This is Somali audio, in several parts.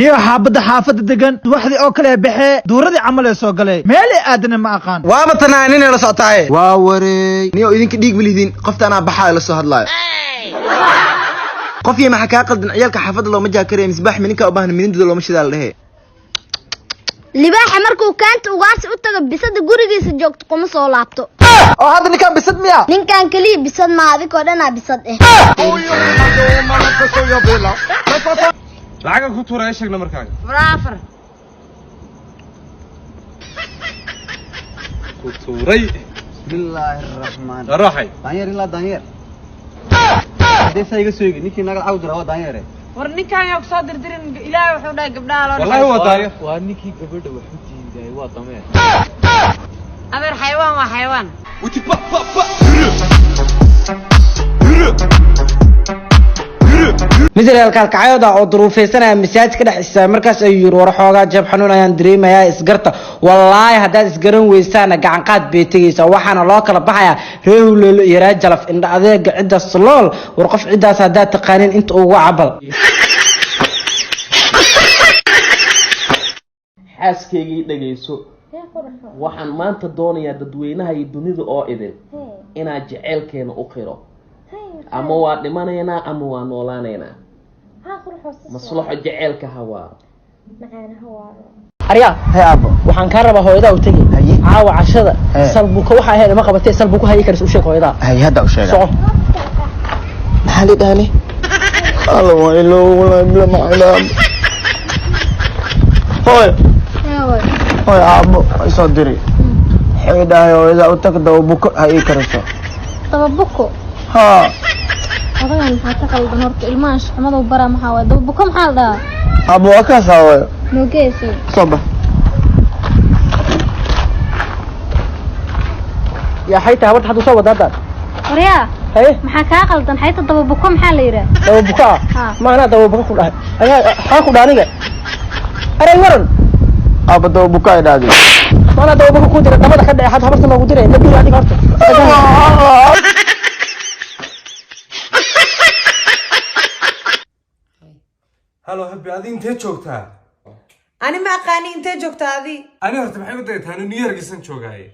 Iyo xaabadda xaafadda degan subaxdii oo kale baxee, duuradii camal ee soo galay, meelay aadana ma aqaan. Waaba tanaa ninay la socotaaye. Waa wareey, niyo idinka dhiig ma lihdin. Qofta anaa baxaa la soo hadlaayo. Qof iyo maxaa kaa qaldan? Ciyaalka xaafadda looma jaakaraya. Misbaax mininkaa u baahan, minindooda looma shidaa la dhehe. Libaaxa markuu kaanta ugaarsi u tago, bisada gurigiisa joogto kuma soo laabto. Oo hadda ninkaan bisad miya? Ninkan keliya bisad maa, adigoo dhanaa bisad eh. Lacaga ku tuuraya, sheegna markaaga. Afar. Ku tuuray. Bismillaahi raxmaan. Ruuxay. Daanyeer ilaa daanyeer haddee saa iga soo eegi. Ninkii naga lacag u dira waa daanyeere. War ninkan yaa kusoo dirdirin. Ilaahay wuxuu dhahay gabdhaha loo Wallahi waa daanyeer. Waa ninkii gabadha wax u diiday, waa dameer. Adeer, xayawaan waa xayawaan. Misrael kaalkacyoda oo duruufaysanaya masaajid ka dhex istaagay. Markaas ayuu yiri: "War xoogaa jab xanuun ayaan dareemayaa, isgarta. Wallaahi haddaad isgaran weysaana gacan qaad bay tegaysaa." Waxaana loo kala baxayaa reer Huleelo iyo reer Jalaf, indha adeega ciddaas lool. War qof ciddaas haddaad taqaanin, inta ugu cabal. Xaaskaygii, dhegayso, waxaan maanta doonayaa dadweynaha iyo dunida oo idin inaad jeceylkeena u qiro. Ama waa dhimanaynaa ama waa noolaanaynaa. Maslaxo jeceylka hawaaro. Aryaa. Hey aabo. Waxaan kaa rabaa, hooyadaa u tegi Haye. caawa cashada. Hee. Salbuko waxa ahayd ma qabatee, salbuko hayi karis, u sheeg hooyadaa. Hay, hadda u sheega. Soco. Maxaa la dhahani? Alla waa ilo, wallahi bila macna. Hooy, hooy, aabo way soo diri. Waxay dhahay hooyada u tag, dababuko ha ii kariso. Dababuko? Haa. Odagan maxaa ka qaldan horta? Ilmahan shaqmadu bara maxaa waay? Dababuko maxaa la dhahaa? Aabo, waa kaas hooyo. Noogeyso. Soo bax. Yaa xayta habarta hadda soo wada hadda? Waryaa. Haye. Maxaa kaa qaldan? Xayta dababuko maxaa la yidhaah? Dababuko ah? Haa. Ma anaa dababuko ku dhahay? Ayaa xaa ku dhaha aniga? Aray waran. Aabo, dababuko ay dhahday. Ma anaa dababuko ku diray? Dabada ka dhacay hadda habarta loogu diray nabiga adiga horta. Halo habi, adi intee joogtaa? Ani ma aqaani, intee joogta adi? Ani horta maxay u daytaa? Anu New Yorkisan joogaaye.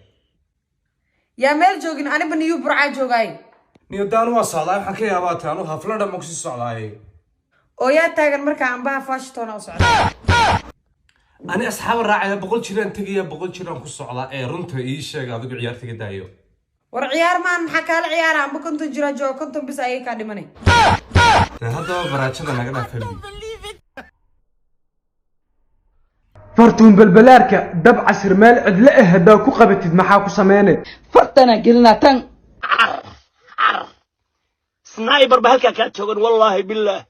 Yaa meel joogin? Aniba New Burcaa joogaay. Niyo daanu waa socdaa, waxaan ka yaabaa ta anu hafla dhan ma kusii socdaaye. Oo yaa taagan markaa ambaha Washington u socda? Ani asxaaba raacaya, 100 jiraan tegaya, 100 jiraan ku socdaa. Ee runta ii sheeg, adigu ciyaartiga daayo. War ciyaar maan, maxaa kaala ciyaara? Amba 50 jiraa jooga, 50 bis ayay kaa dhimanay. Dee haddaba baraajada naga dhaaf, habi. Fartuun Balbalaarka, dab casir meel cidlo ah haddaa ku qabatid, maxaa ku sameynay? Fartana gelinaa tan. Sniper ba halkaa kaa joogan, wallaahi billaah.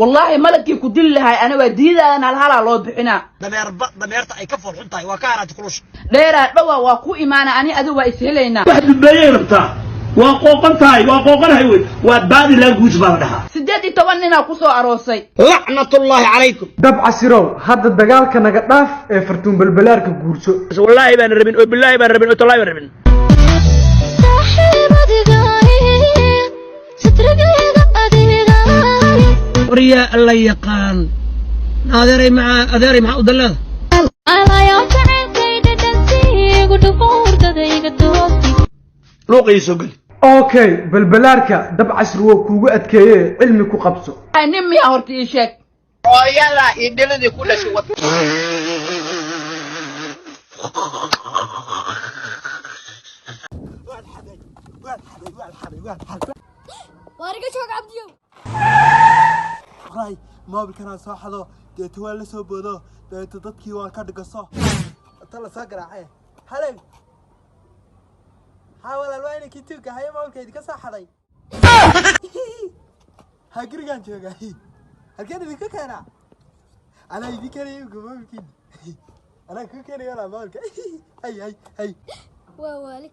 Wallaahi malagkii ku dili lahay ana waa diidaadan, halhalaa loo bixinaa. Dameerba dameerta ay ka foolxun tahay waa ka haraati kulusha. Dheeraa dhowa waa ku imaana, ani adi waa ishelaynaa. Wax dubeeyay rabtaa, waa qooqan tahay, waa qooqanahay wey, waa body language baa la dhahaa. 18 ninaa ku soo aroosay. Lacnatullaahi calaykum. Dab casirow, hadda dagaalka naga dhaaf ee Fartuun Balbalaarka guurso. Wallaahi baan rabin, oo billaahi baan rabin, oo tallaahi baan rabin. Waryaa alla yaqaan, adeeray maxaa, adeeray maxaa u dallada? Luuqayay soo geli. Okay Balbalaarka, dab casir waa kuugu adkeeye, cilmi ku qabso. Nin miyaa horta ii sheeg? Hooyada iyo dhiladii ku dhashay wad. Waariga joog, Cabdiyow. Ray moobilkanaan soo xado, deeto waa la soo boodo, deeto dadkii waan ka dhigaso, ta la soo garaacee. Haley, haa walaal, waa inay kituuga haye, moobilka idinka soo xaday. Ha, gurigaan joogaa, halkeen idinka keenaa? Anaa idin keenaya imika moobilkiina, anaa kuu keenaya walaa moobilka. Hay hay hay. Waa waali.